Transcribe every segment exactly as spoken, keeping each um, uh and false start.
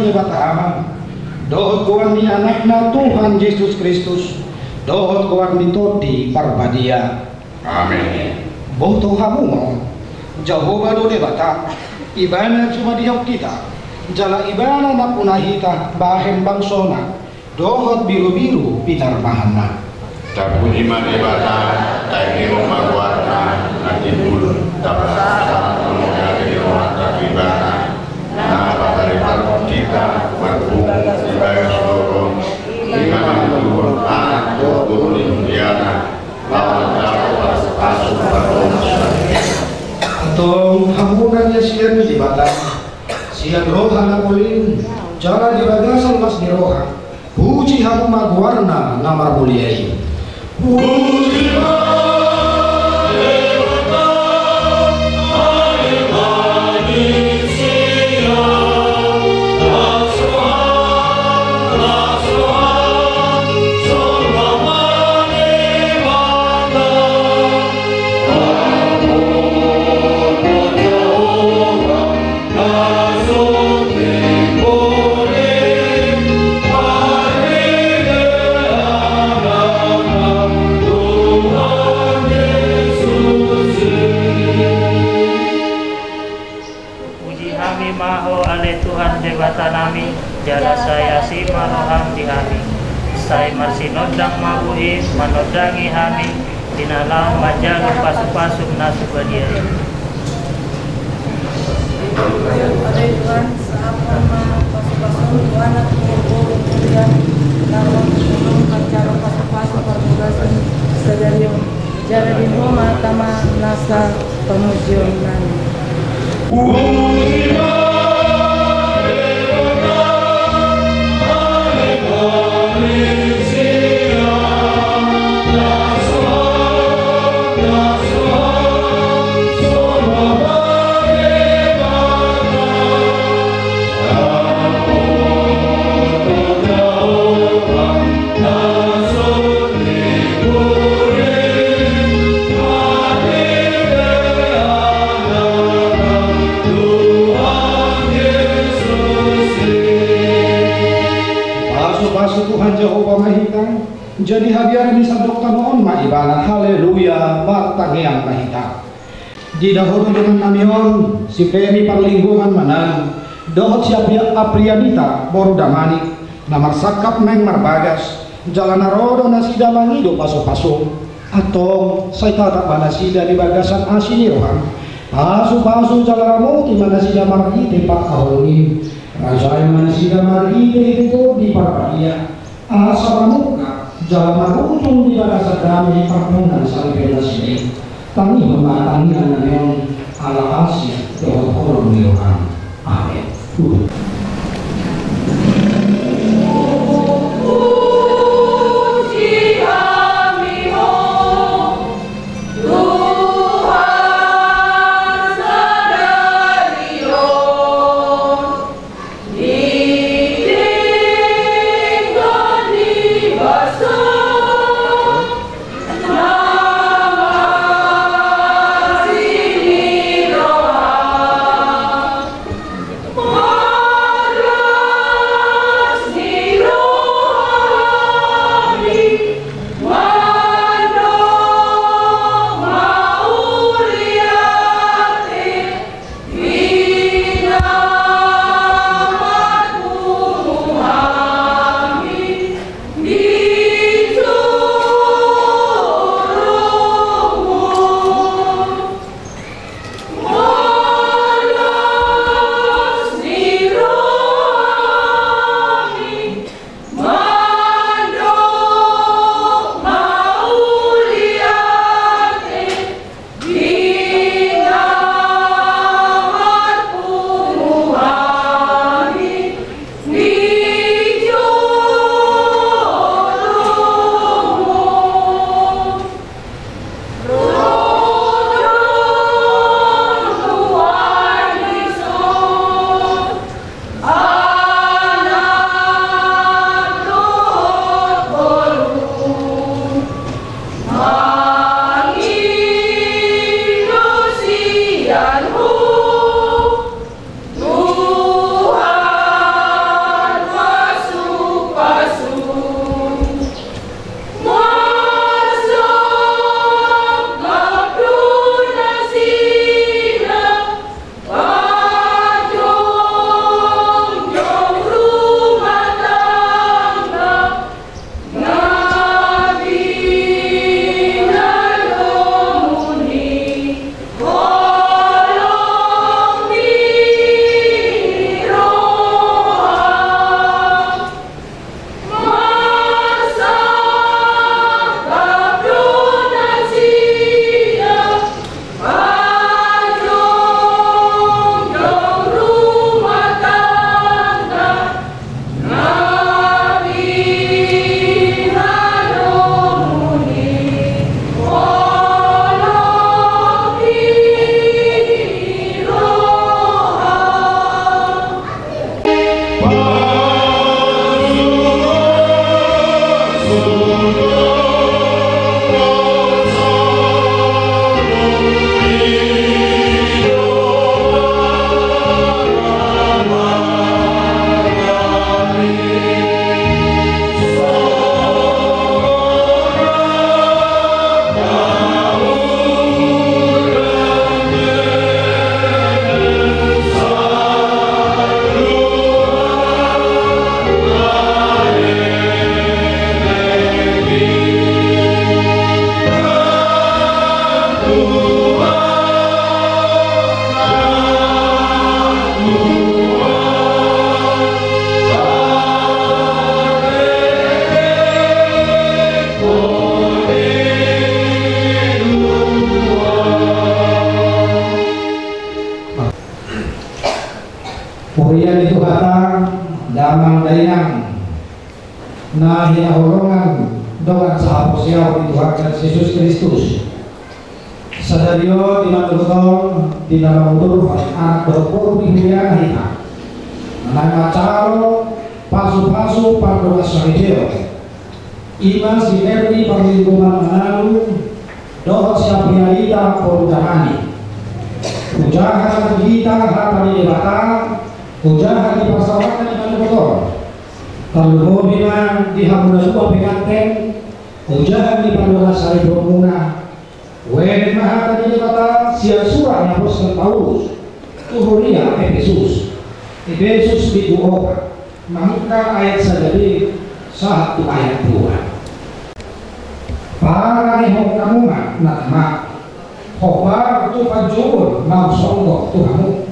Debata Ama, dohot goar ni Anakna Tuhan Jesus Kristus, dohot goar ni Tondi Parbadia. Amen. Boto hamu ma, Jahowa do Debata, Ibana jumadihon hita, jala Ibana nampuna hita bahen bangsona dohot birubiru pinarbahanna. Tapuji ma Debata, taengehon ma goarna, na timbul tapasahat mangulahon rohanta tu Ibana, na paparibashon hita marpungu di bagas ulaon, i ma na mangihuthon Anak dohot Boru ni Huriana, laho manjalo pasupasu pardongan. Antong hamu na niasian ni Debata sian roha na polin, jala di bagasan las ni roha, puji hamu ma goarna na marmulia i. Puji ma Debata, ale ma di sia, las roham, las roham, jalo ma Debata. Puji hami ma Ho ale Tuhan Debata nami, jala sai asi ma roham di hami. Sai marsinondang ma buhim manondangi hami, di na laho manjalo pasupasum na so badia i. Ale Tuhan, sahaphon ma pasupasum tu Anak ni Boru Mulia, laho manjalo pasupasu parbagason sadari on. Jala di Ho ma tama nasa pamujion nami. Pasupasu Tuhan Jahowa ma hita, jadi habiaran ni sandok tano on ma Ibana. Haleluya, martangiang ma hita. Di na ro do dongan nami on, si Feni Parlinggoman Manang, dohot si Apria-, Aprianita boru Damanik, na marsangkap naeng marbagas, jala na ro do nasida mangido pasupasu. Antong sai tatap ma nasida di bagasan asi ni roham. Pasupasu jala ramoti ma nasida marhite pangkaholongi. Rajai ma nasida marhite Tondi Parbadia. Asa mamungka jala marujung di bagasan dame pardongan saleleng nasida i. Tangihon ma tangiangnami on, ala asi dohot holong ni roham. Amen. Haholongan dongan sahaporseaon di Tuhanta Jesus Kristus. Sadari on di na mangudurhon anak dohot boru di huria hita, na naeng manjalo pasupasu pardongansaripeon, i ma si Ferdi Pangelimbungan Manalu dohot si Aprianita boru Damani. Hujaha di hita hata ni Debata, hujaha di parsaoran na di na mangudurhon. Tarlumobi ma di hamuna dua penganten, hujaha ni pardongansaripeonmuna. Huendehon ma hata ni Debata sian surat ni apostel Paulus tu huria Epesus. Epesus bindu opat, mamungka ayat sada b sahat tu ayat dua. Parangehon hamu ma, na tama, hombar tu panjouon na songgop tu hamu,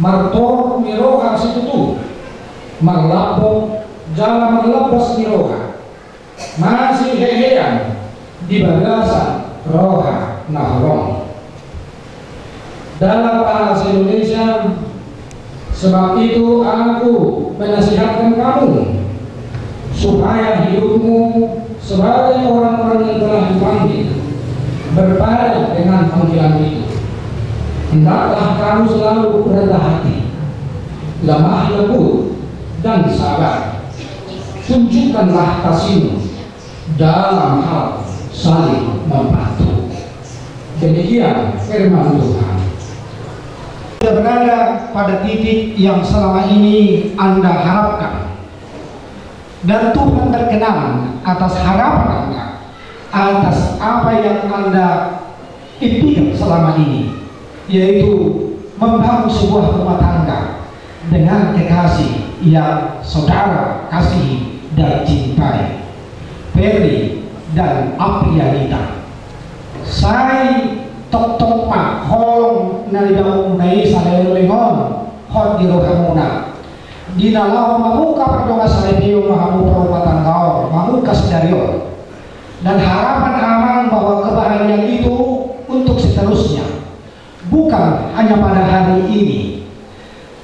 martorop ni roha situtu, marlambok jala marlambas ni roha, masihehean di bagasan roha na holong. Dalam bahasa Indonesia, sebab itu aku menasihatkan kamu, supaya hidupmu sebagai orang-orang yang telah dipanggil berpadan dengan panggilan itu. Hendaklah kamu selalu rendah hati, lemah lembut, dan sabar. Tunjukkanlah kasihmu dalam hal saling membantu. Demikian firman Tuhan. Kita berada pada titik yang selama ini Anda harapkan. Dan Tuhan berkenan atas harapan Anda, atas apa yang Anda impikan selama ini, yaitu membangun sebuah rumah tangga dengan kekasih yang saudara kasihi dan cintai, Ferdi dan Aprianita. Sai tongtong ma holong na nibangunmuna i sada i, holong hot di rohamuna. Di na laho mamungka pardongansaripeon ma hamu parrumatanggaon, mamungka sadari on. Dan harapan amang bahwa kebahagiaan itu untuk seterusnya, bukan hanya pada hari ini.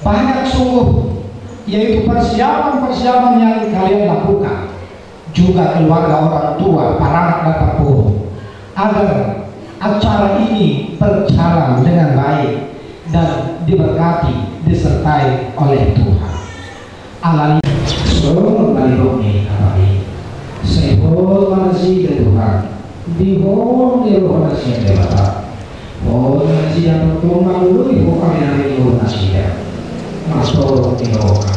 Banyak sungguh, yaitu persiapan-persiapan yang kalian lakukan, juga keluarga, orang tua, paranak dan parboru, agar acara ini berjalan dengan baik dan diberkati, disertai oleh Tuhan. Alani songon na nidok ni hata i, sai hot ma nasida Tuhan di holong ni rohana sian Debata. Hot ma nasida tongtong mangoloi ho ari-ari ni ngolu nasida, martorop ni roha,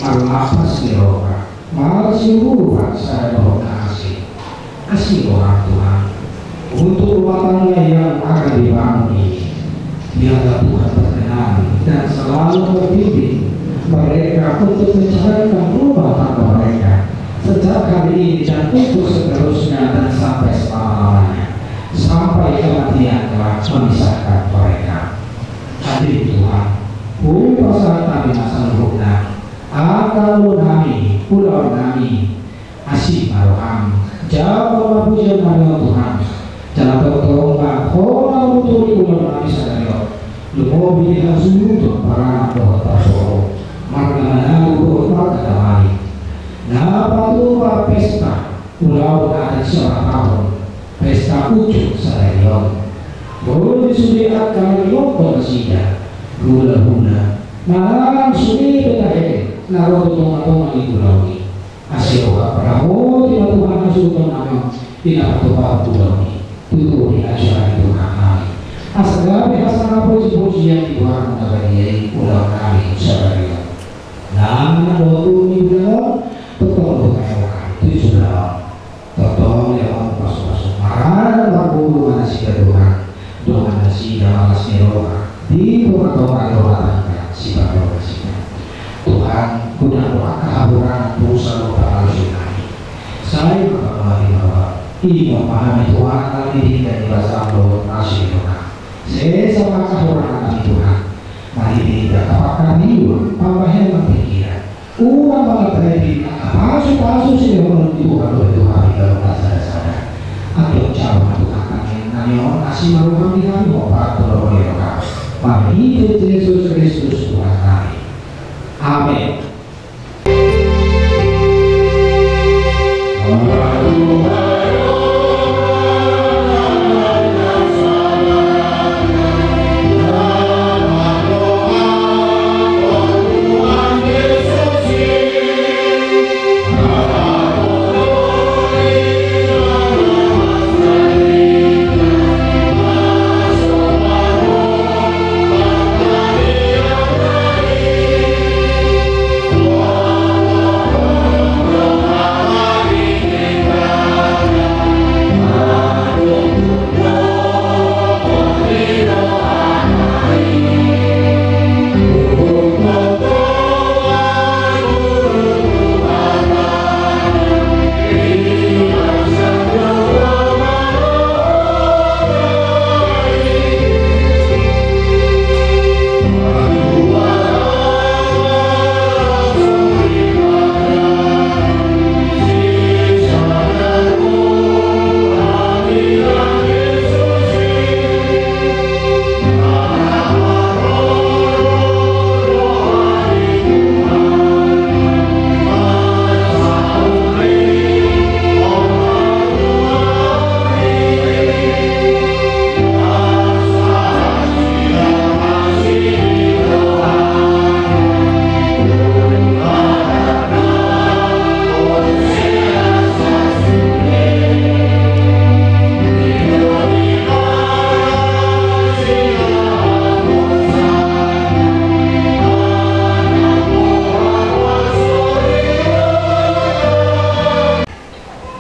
marlambas ni roha, marsiurupan sada dohot na asing. Kasih orang Tuhan untuk rumah tangga yang akan dibangun ini. Biarlah Tuhan berkenan dan selalu membimbing mereka untuk menjalankan rumah tangga mereka sejak hari ini dan untuk seterusnya dan sampai selama-lamanya, sampai kematian telah memisahkan mereka. Hadirin Tuhan, hupasahat hami ma saluhutna angka ulaon nami, ulaon nami, asi ma roham, jawab ma pujian nami, o Tuhan. Jala tongtong ma Ho na manuturi ulaon nami sadari on, lumobi di hasuhuton paranak dohot parboru, marga Manalu dohot marga Damani, na patupa pesta ulaon adat siapari taon, pesta uncuk sadari on. Boi sude angka na nilehon nasida, hulahula, manang sude pe tahe na ro tu tongatonga ni ulaon i. Asi roha paramoti ma Tuhan hasuhuton nami on, di na patupahon ulaon i. Tutu di acara ni Tuhan nami, asa gabe hasangapon sian Tuhan na badia i ulaon nami sadari on. Nang na dohot ni ulaon, tongtong do tahe roha tu joloan on. Tongtong lehon pasupasu, marada marboru ma nasida Tuhan, dongan nasida ma las ni roha di tongatonga ni rumah tangga sipandok nasida. Tuhan, godang do angka hahurangan tu saluhut pangalusi nami. Sai ma pamuati ma Ho, ingot ma hami Tuhan, ala ni denggan ni basam dohot asi ni roham. Sesa ma angka hahurangan nami Tuhan, marhite angka pangkarion, pambahenan pingkiran. Unang mangalap hami di angka pasupasu silehononMu Tuhan dohot tu hami ganup na sadasada. Antong jalo ma Tuhan tangiang nami on, asi ma rohaM di hami hombar tu holong ni rohaM. Marhite Jesus Kristus Tuhan nami. Amen.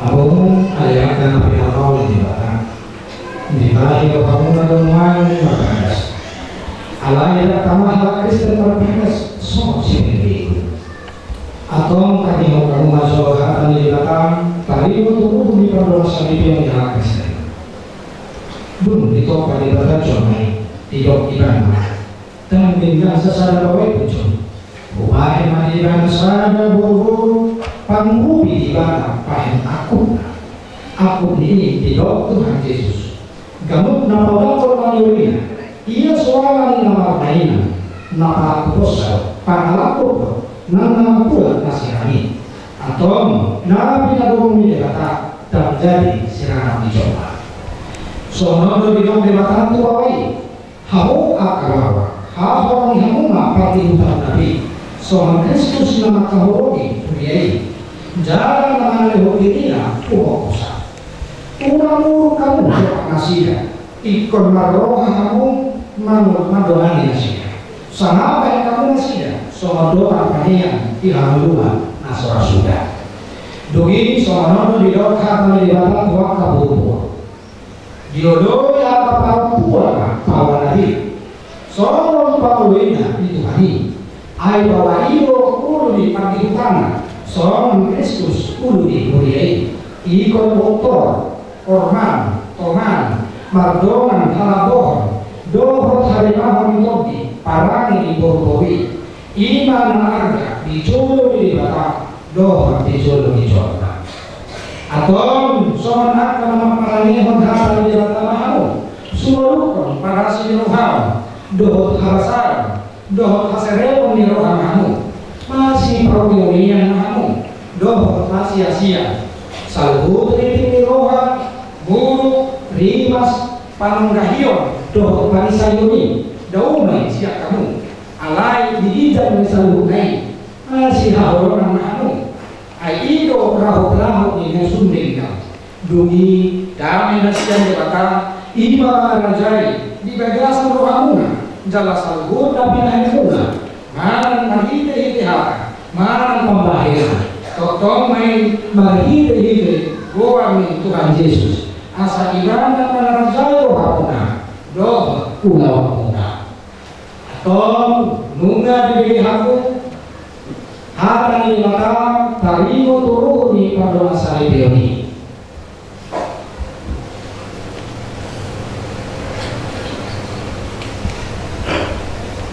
Amang ale angka na pinarmauli Debata, dibahen do hamuna do nuaeng marbagas. Alai ndang tama halak Kristen marbagas songon sipelebegu. Antong tangihon hamu ma jo hata ni Debata, taringot tu uhum ni pardongansaripeon ni halak Kristen. Dung ditompa Debata jolma i, didok Ibana, dang denggan sasada baoa i punjung. Hubahen ma di Ibana sada boruboru, pangurupi Ibana bahen angkupna. Angkup ni i didok Tuhan Jesus. Gamut na paulakhon maniorina, ia soalan na marmaina, na paangkuponsa do, pangalangkup do, nang na mambuat na sirang i. Antong na pinadomu ni Debata, dang jadi sirangan ni jolma. Songon on do didok Debata tu baoa i. Hamu angka baoa, haholongi hamu ma partingkian na pi, songon Kristus na mangkaholongi huria i, jala na mangalehon dirina tu hohosan. Unang muruk hamu dompak nasida, ingkon marroha hamu mangol mandongani nasida. Sangap bahen hamu nasida songon dongan panean di hangoluan na so ra suda. Dung i songon on do didok hata ni Debata tu angka boruboru. Dioloi angka parompuan ma baoa na pi songon pangoloina ni Tuhan i. Ai baoa i do ulu ni partingkianna, songon Kristus ulu ni huria i. Ingkon botor, orman, toman, mardongan, halanggohon dohot harimahon ni tondi, parange ni boruboru i. I ma na arga di jolo ni Debata dohot di jolo ni jolma. Antong songon angka na mamparangehon hata ni Debata ma hamu, sumolukhon parasi ni roham, dohot habasaon, dohot haserepon ni roha ma hamu, masiparunioniongan ma hamu, dohot masiasian. Saluhut rintik ni roha, muruk, rimas, panunggahion, dohot panisaion i, dao ma i sian hamu. Alai di ginjang ni saluhutna i, masihaholongan ma hamu. Ai i do rahutrahut ni na sun denggan. Dung i dame na sian Debata, i ma mangarajai di bagasan rohamuna jala saluhut na pinahanmuna, manang marhitehite hata, manang pambahenan, tongtong ma i marhitehite goar ni Tuhan Jesus, asa Ibana mangarajai rohamuna dohot ulaonmuna. Antong nunga dibege hamu hata ni Debata taringot tu uhum ni pardongansaripeon i.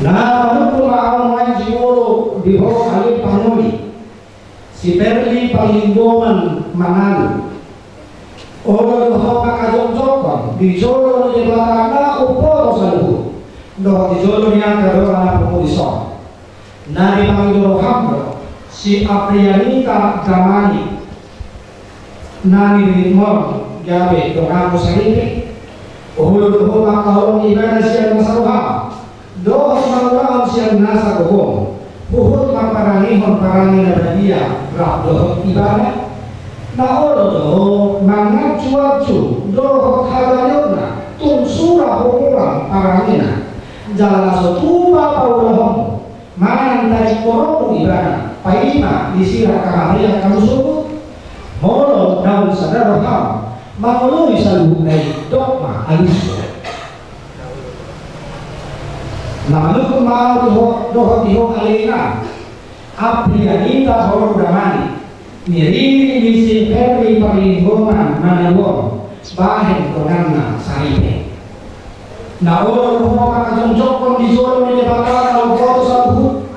Na manungkun ma ahu nuaeng jumolo di ho ale pangoli. Si Perli Panglimboman Mangalu. Olo do ho mangajongjongkon di jolo ni Debata na umboto saluhut dohot di jolo ni angka dongan na pungu dison. Na dipangido roham do si Aprianita Damani. Na niriritmon gabe donganmu saripe, olo do ho mangkaholongi ibana sian nasa roham, dohot mangulahon sian nasa gogo, huhut mamparangehon parange na badia rap dohot ibana. Na olo do ho mangancuancu dohot hagaleonna tung sura homoan parangena, jala na so tupa paulahonmu manang tadingkononmu ibana paima di sirang hamatean hamu sogot. Molo naung sada roham mangoloi saluhutna i, dok ma alushon. Na manungkun ma ahu dohot di ho alena Aprianita horu damani, niririt ni si Perry Parlinggoman Manalu on, bahen donganna saripe. Na olo do ho mangajongjongkon di jolo ni Debata na umboto saluhut,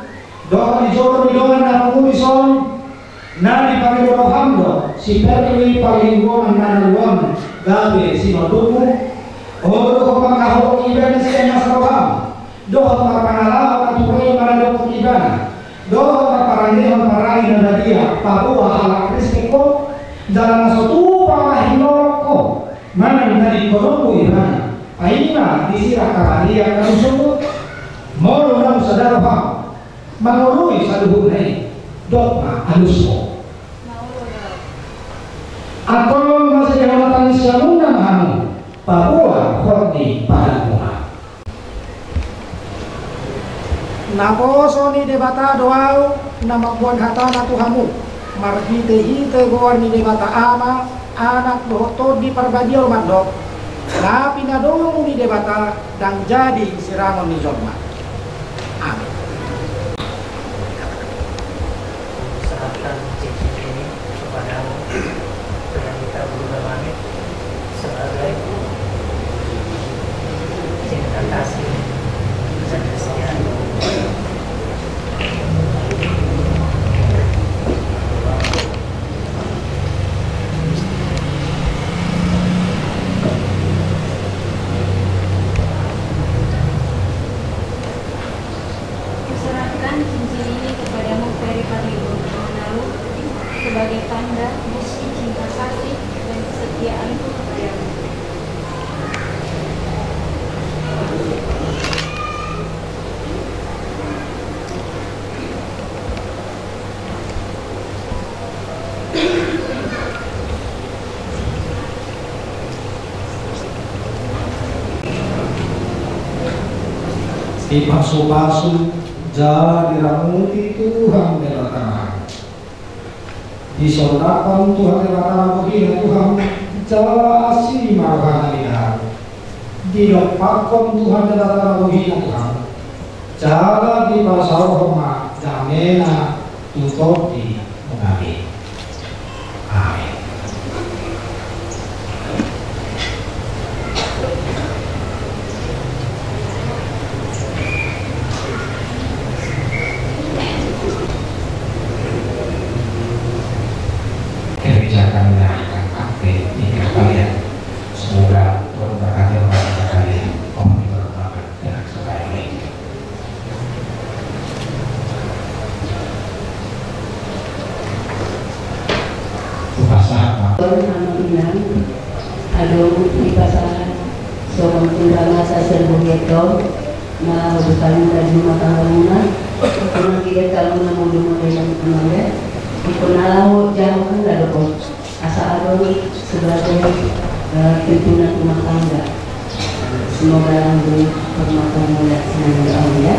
dohot di jolo ni dongan na pungu dison, na dipangido roham do si Perry Parlinggoman Manalu on gabe sinondukmu. Olo do ho mangkaholongi ibana sian nasa roham, dohot marpangalahon atur i maradophon ibana, dohot marparangehon parange na badia paboa halak Kristen ho, jala na so tupa ma hinorop ho manang tadingkononmu ibana paima di sirang hamatean hamu sogot. Molo naung sada roham mangoloi saluhutna i, dok ma alushon. Antong masa jabatan siamunna ma hamu paboa hot ni padanmuna. Naposo ni Debata do ahu na mamboan hatana tu hamu marhitehite goar ni Debata Ama, Anak dohot Tondi Parbadia, mandok: Na pinadomu ni Debata ndang jadi sirangon ni jolma. Amin. Serahkan cincin ini kepadamu, Aprianita horu damani, sebagai cinta kasih dan kesetiaan. Kuserahkan cincin ini kepadamu, Perry Parlinggoman Manalu, sebagai tanda bukti cinta kasih dan kesetiaanku kepadamu. Dipasupasu jala diramoti Tuhan Debata. Disondangkon Tuhan Debata na bohina tu hamu jala asi ma rohana di hamu. Didompakkon Tuhan Debata na bohina tu hamu jala dipasaorhon ma damena tu tondimuna be. Amin. Kerjakan yang akan tinggal kalian. Semoga memberkati orang kalian. Amin. Hupasahat ma. Ama inang, adong dipasahat songon pinggan masa sian bohion, na hobas ni laju rumah tanggamuna, songon pinggan taluna mundun mundun yang amanda, ingkon na laho jaha handa do on. Asa adong sebagai, eh, pimpinan rumah tangga. Semoga langgeng hormat dan mulia senang ya Allah ya.